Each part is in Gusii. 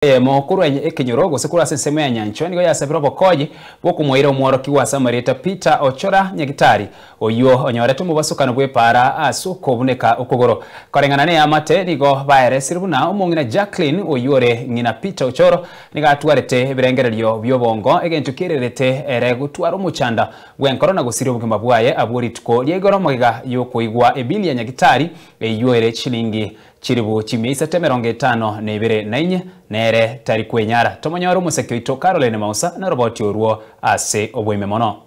Eyemo korwa ekenyoro gose korwa ase ensemo ya nyanchwa nigo yasabire obokonyi bw'okomoira omworokigwa ase amarieta Peter Ochora Nyagitari, oyio onyorete omobasokano bw'epaara ase okobuneka okogoro. Koreng'ana neamate nigo baeresire buna omong'ina Jacqueline oyio ore ng'ina Peter Ochoro nigo atwarete ebirengererio bi'obongo egento kiererete ere gotwara omochanda bw'enkoro na gosiria obogima bwaye abwo rituko ria igoro magega y'okoigwa ebili ya Nyagitari eyio ere chilingi Chilifu chimia isato 54 na inye, nere tari kwenyara. Tomonyore omoseke oito Caroline Mausa noroboti orwo ase oboime mono.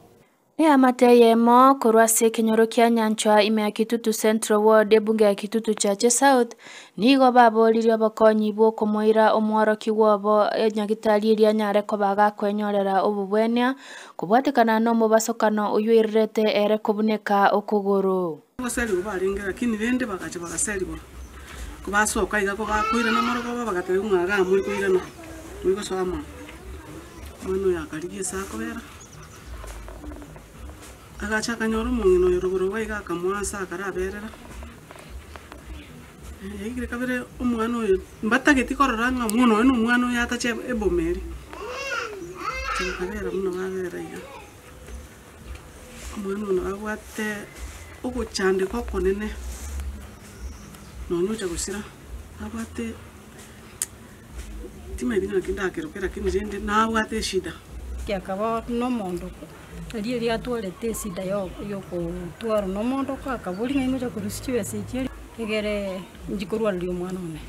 Eamate eyemo korwa ase ekenyoro kia Nyanchwa ime ya Kitutu Central Ward ebunge ya Kitutu Chache South nigo baboririe obokonyi bw'okomoira omworokigwa obo nyagitari erio anyare koba agakwenyorera obobwenia kobwatekana nomobasokano oyio oirerete ere kobuneka okogoro. Ngoserigwa barenge, lakini rende bagacha bagaserigwa. Kobasoka iga kobakoirana marogoba bagatebiwa ng'a igaa mori koirana, mori gosoa amo. Omwana oyo akarigia ase akobera, agacha akanyora omong'ina oyo rogoro iga iga akamoa ase akaraberera, yaikire kabere omwana oyo mbatageti korora ng'a omwana oyo na omwana oyo atache eboma eria. Bakabera buna babera iga. Omwana oyo nabwate ogochandeka okonene, nonya ocha gosira, nabwate timanyeti ng'aki ndakeroke lakini rende nabwate eshida. Akaba nomoondoko, erio erio atwarete esida ya okotwarwa nomoondoko, akaboria ng'a ingocha korusia chibesa echi egere inchi korwareria omwana one.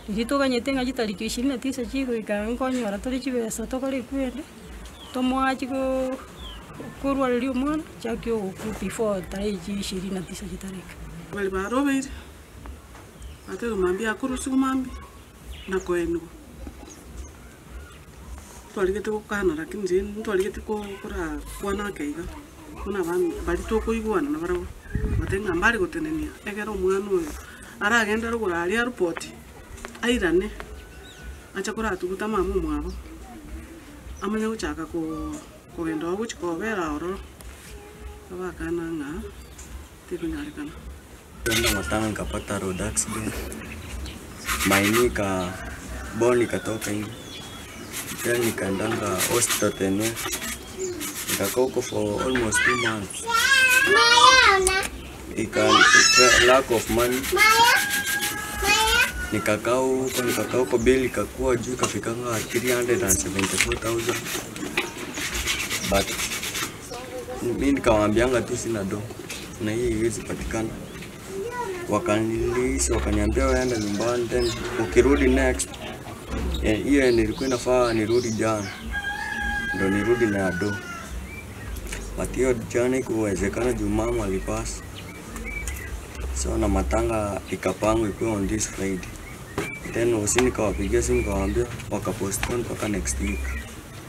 Riria toganyete ng'a chitariki ishirini na tisa chigoika nkonyora tore chibesa tokore ekwende. Tomoachi korwareria omwana, chaki ogokwa before tarehe echi ishirini na tisa chitareka. Baria barobeire, batebire mambia akorusigwa mambia na koenigwa. Twarigete gokana lakini rende ntwarigete korakwana ake iga, buna abana baria tokoigwana nabarabwo, batebie ng'a mbare gotenenia ekero omwana oyo aragende rogoro aria airport, airane. Acha koratuguta mama omwabo, amanye gochaka kogenda oo gochia kobera ororo, abakana ng'a tekonyarekana. Nkaenda matanga nkapata road accident, my knee ika bone ikatoka nje, then nikaendanga hospital Tenwek, nikakaa huko for almost 2 months, ika lack of money, nikakaa huko nikakaa huko bill ikakuwa juu ikafikanga 374,000 but mi nikawambianga tu sina do na hii haiwezi patikana. Wakanirelease wakaniambia wewe enda nyumbani, then ukirudi next hiyo nilikuwa inafaa nirudi jana, ndo nirudi na do, but hiyo jana ikuwezekana juu mama alipass, so na matanga ikapangwa ikuwe on this Friday, then usi nikawapigia simu nikawaambia wakapostpone mpaka next week.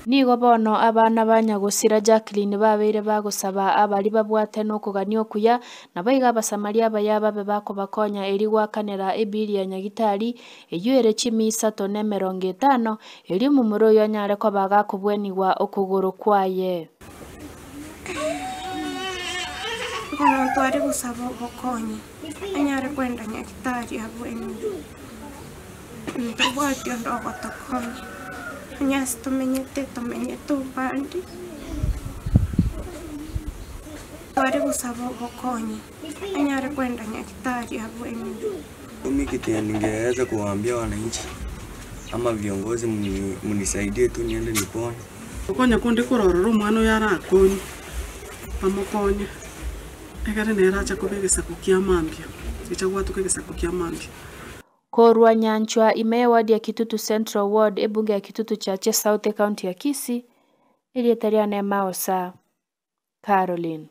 Nigo bono abana ba nyagosira Jacqueline babeire bagosaba abaria babwate nokogania okuya, naboigo abasamaria abaya babe bakobakonya erio goakanera ebili ya nyagitari eywo ere chimia isato na emerongo etano, erio omomura oyo anyare koba gakobwenigwa okogoro kwaye. Omonto are gosaba obokonyi, anyare kwenda nyagitari abwenigwe, ntobwati onde ogotokonya, onye ase tomenyete tomenyete obande. Are gosaba obokonyi, anyare kwenda nyagitari abwenigwe. Mi kitu yenye ningeweza kuwaambia wananchi ama viongozi, mnisaidie tu niende nipone. Okonya konde kororora omwana oyo arakonye, bamokonye, ekere nere acha koba egesaku kia mambia, gecha gwatuka egesaku kia mambia. Korwa Nyanchwa ime eward ya Kitutu Central Ward ebunge ya Kitutu Chache South ecounty ya Kisii, erieta riane Maosa Caroline.